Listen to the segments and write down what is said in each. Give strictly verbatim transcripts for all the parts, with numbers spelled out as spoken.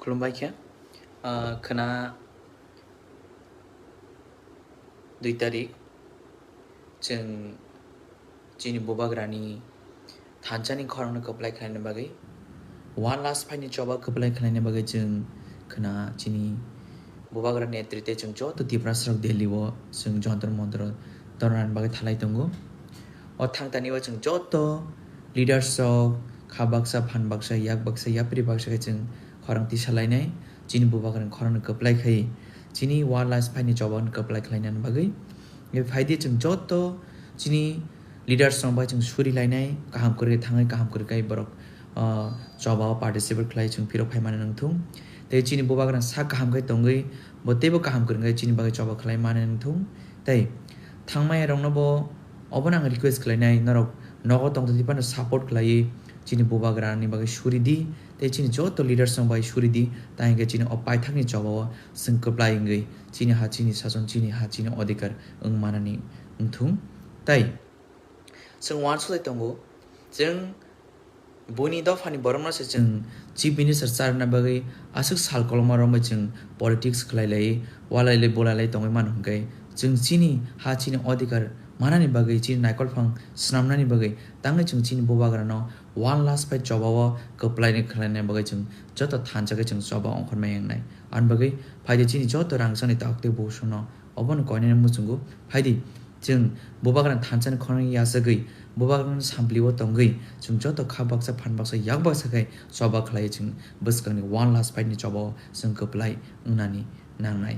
Khulumbai khe, ah, khwna dui tarik chwng chini bubagrani thansa ni khorang no kwplai khlaina bagwi, one last fight ni choba kwplai khlaina bagwi chwng khwna chini bubagra netrite chwng joto Tiprasa rok Delhi o chwng Jantar Mantar o torna ni bagwi thalai tongo. O thangtani o chwng joto leaders rok kha baksa, phan baksa, yak baksa, yapri baksa khe chwng khorang tisa lainai, chini bubagrani khorang no kwplai khai, chini one last fight ni choba no kwplai khlaina ni bagwi. Phaidi chwng joto chini leaders rok bai chwng suri lainai, kaham kwrwi thangwi, kaham kwrwi khai borok, ah, choba o participate khlai chwng phirok phai mani nangthung. Tei chini bubagrani sak kaham khai tongwi bo teibo kaham kwrwi khai chini bagwi choba khlai mani nangthung. Tei thangmaya rokno bo obono ang request khlainai, norok nogo tongthondi phano support khlaiwi chini bubagrani bagwi suri di, tei chini joto leaders rok bai suri di, tei hwnkhe chini o paithakni choba o chwng kwplai wngwi chini ha, chini sason, chini ha, chini odhikar wng manani wngthung. Tei chwng uansukwi tongo, chwng buini dophani borokno se chwng Chief Minister charwna bagwi aswk sal koloma romwi chwng politics khlai lai, walai lai, bolai lai tongwi mano hwnkhe, chwng chini ha, chini odhikar manani bagwi, chini naikolphang swnamnani bagwi tangwi chwng chini bubagrano one last fight choba o kwplai khlaina bagwi chwng joto thansa khe chwng choba ongkhormai wngnai. Ani bagwi phaidi chini joto rangchakni takhuk tei bukhuk songno obono koinani muchungo phaidi, chwng bubagrani thansa ni khorang yachagwi, bubagrani sampli o tongwi, chwng joto kha baksa, phan baksa, yak baksa khe choba khlai chwng bwskangni one last fight ni choba o chwng kwplai wngnani nangnai.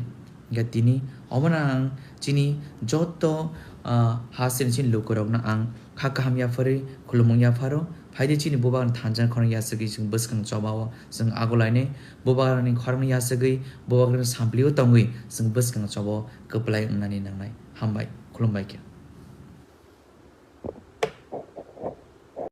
Hwnkhe tini obono ang chini joto, ah, ha sini chini lukurokno ang kha kaham yapharwi khulumung yapharo. Phaidi chini bubagrani thansa ni khorang yachagwi chwng bwskang choba o chwng agulainai, bubagrani khorang yachagwi, bubagrani sampli o tongwi chwng bwskang choba o kwplai wngnani nangnai. Hambai, khulumbai khe.